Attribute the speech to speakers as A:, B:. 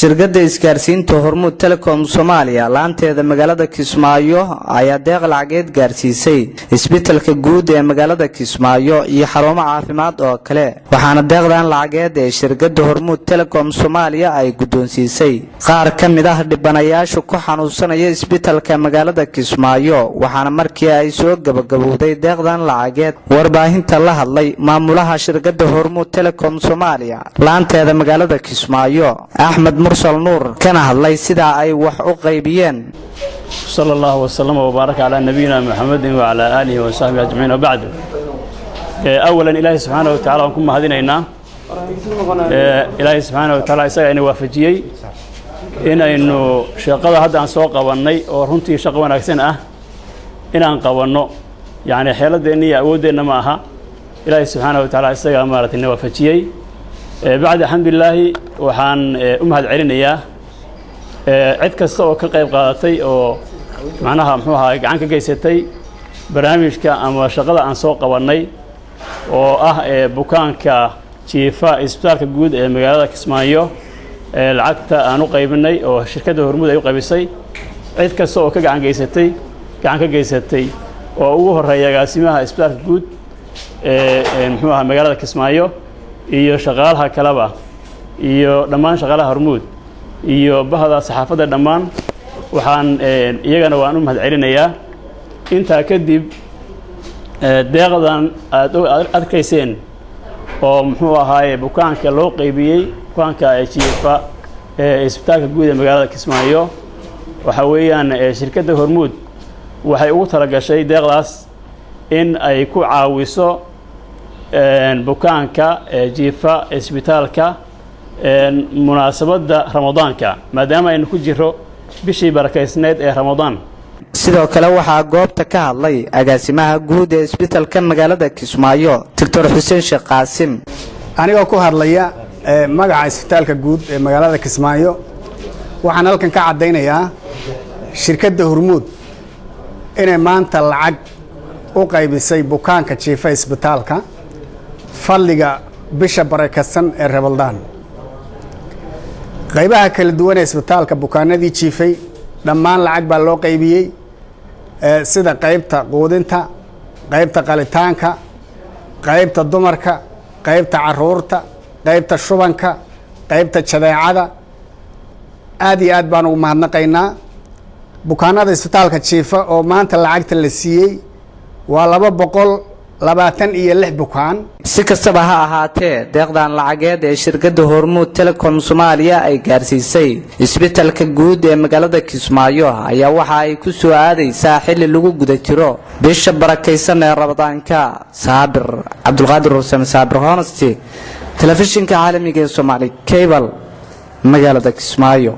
A: Shirkadda isgaarsiinta Hormuud Telecom Soomaaliya laanteeda magaalada Kismaayo ayaa deeq lacageed gaarsiisay isbitalka guud ee magaalada Kismaayo iyo xarumo caafimaad oo kale. Waxaana deeqdan lacageed ee shirkadda Hormuud Telecom Soomaaliya ay guddoonsiisay qaar ka mid ah dhibanayaasha ku xanuunsanaya isbitalka magaalada Kismaayo. Waxaana markii ay soo gabagabowday deeqdan lacageed warbaahinta la hadlay maamulaha shirkadda Hormuud Telecom Soomaaliya laanteeda magaalada Kismaayo, Axmed Mursal Nuur, kana hadlay sidaa ay wax u qaybiyeen.
B: Sala allahu wasalama wbaaraka calaa nabiyina Muxamedin wacalaa aalihi wa saxbihi ajmaciin, wabacdu. Awalan, Ilaahay subxaana wa tacala waan ku mahadinaynaa. Ilaahay subxaana wa tacaala isagaa ina waafajiyey inaynu shaqada hadda aan soo qabannay, oo runtii shaqo wanaagsan ah inaan qabanno. Yacni xeeladdeenna iyo awooddeenna ma aha, Ilaahay subxaana wa tacaala isagaa maaragtay na waafajiyey. Bacdi alxamdulilaahi, waxaan u mahad celinayaa cid kasta oo ka qayb qaadatay oo macnaha muxuu ahaa gacan ka geysatay barnaamijka ama shaqada aan soo qabannay, oo ah bukaanka jiifa isbitaalka guud ee magaalada Kismaayo ee lacagta aan u qaybinay oo shirkadda Hormuud ay u qaybisay. Cid kasta oo ka gacan ka geysatay, oo ugu horreeya agaasimaha isbitaalka guud ee muxuu ahaa magaalada Kismaayo iyo shaqaalaha kaleba iyo dhammaan shaqaalaha Hormuud iyo bahda saxaafadda dhammaan, waxaan iyagana waan u mahad celinayaa. Intaa kadib, deeqdan aad arkayseen oo muxuu ahaaye bukaanka loo qaybiyey, bukaanka jiifa ee isbitaalka guud ee magaalada Kismaayo, waxa weeyaan shirkadda Hormuud waxay ugu talagashay deeqdaas in ay ku caawiso bukaanka jiifa isbitaalka munaasabadda Ramadaanka, maadaama aynu ku jiro bishii barakaysneed ee Ramadaan.
A: Sidoo kale waxaa goobta ka hadlay agaasimaha guud ee isbitalka magaalada Kismaayo, Doctor Xuseen Sheekh Qaasim.
C: Anigoo ku hadlaya magaca isbitaalka guud ee magaalada Kismaayo, waxaan halkan ka caddaynayaa shirkadda Hormuud inay maanta lacag u qaybisay bukaanka jiifa isbitaalka fadliga bisha barakadsan ee Ramadaan. Qaybaha kala duwan ee isbitaalka bukaanadii jiifay dhammaan lacag baa loo qaybiyey, sida qaybta quudinta, qaybta qalitaanka, qaybta dumarka, qaybta caruurta, qaybta shubanka, qaybta jadeecada. Aad iyo aad baan ugu mahadnaqaynaa. Bukaanada isbitaalka jiifa oo maanta lacagta la siiyey waa 226 bukaan.
A: Si kastaba ha ahaatee, deeqdan lacageed ee shirkadda Hormuud Telecom Soomaaliya ay gaarsiisay isbitalka guud ee magaalada Kismaayo ayaa waxa ay ku soo aadaysaa xilli lagu guda jiro bisha barakaysan ee Ramadaanka. Saabir Cabdulqaadir Huseen, Saabir Honesty, telefishinka caalamiga ee Soomaali Cable, magaalada Kismaayo.